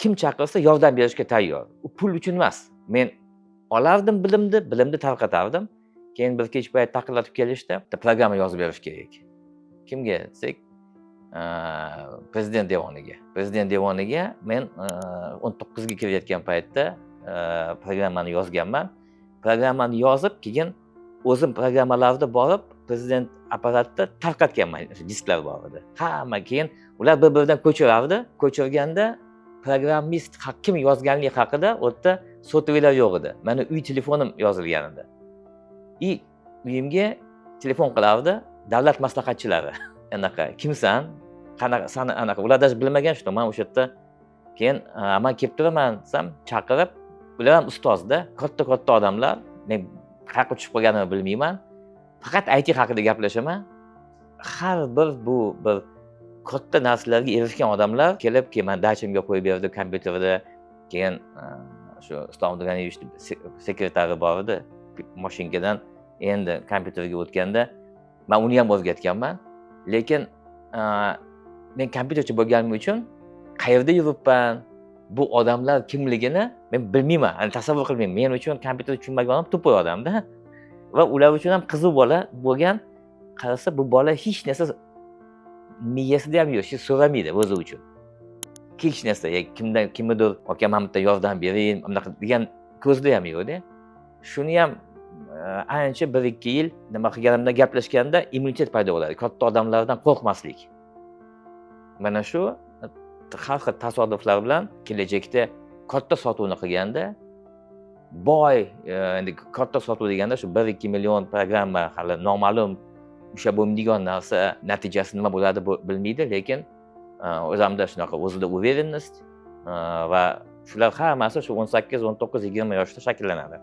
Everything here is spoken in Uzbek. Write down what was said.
Kim chaqirsa, yordam berishga tayyor. U pul uchun emas, men olardim bilimni, bilimni tarqatardim. Keyin bir kech payt taqillatib kelishdi, bitta programma yozib berish kerak. Kimga desak, prezident devoniga. Prezident devoniga men 19ga kirayotgan paytda programmani yozganman. Programmani yozib, keyin o'zim programmalarni borib prezident apparatida tarqatganman. O'sha disklar bor edi hamma. Keyin ular bir biridan ko'chirardi. Ko'chirganda programmist kim yozganligi haqida, u yerda сотовый lar yo'q edi, mani uy telefonim yozilgan edi. И uyimga telefon qilardi davlat maslahatchilari: "Anaqa kimsan, qanaqa sani?" Anaqa ular даже bilmagan, что man o'sha yerda. Keyin "Man kelib turaman", desam, chaqirib, ular ham ustozda, katta katta odamlar, men qayoqqa tushib qolganimni bilmayman. Faqat IT haqida gaplashaman. Har bir bu bir katta narsalarga erishgan odamlar kelib, keyin mani dachamga qo'yib berdi kompyuterda. Keyin shu Islom Abdug'aniyevichni sekretari bor edi, mashinkadan endi kompyuterga o'tganda man uni ham o'rgatganman. Lekin men kompyuterchi bo'lganim uchun qayerda yuribman, bu odamlar kimligini men bilmayman, hani tasavvur qilmayman. Men uchun kompyuter tushunmagan odam тупой odamda va ular uchun ham qiziq bola bo'lgan. Qarasa, bu bola hech narsa miyasida ham yo'q, hech so'ramaydi o'zi uchun hech narsa. Ya kimdan, kimnidir "Aka, mana bu yerda yordam bering", bunaqa degan ko'zda ham yo'qda. Shuni ham ancha 1-2 yil nima qilganimda, gaplashganda immunitet paydo bo'ladi, katta odamlardan qo'rqmaslik. Mana shu har xil tasodiflar bilan kelajakda katta sotuvni qilganda, boy endi katta sotuv deganda shu 1-2 million programma, hali noma'lum, ushlab bo'lmaydigan narsa, natijasi nima bo'ladi bilmaydi. Lekin o'zimda shunaqa o'zida уверенность va shular hammasi shu 18, 19, 20 yoshda shakllanadi.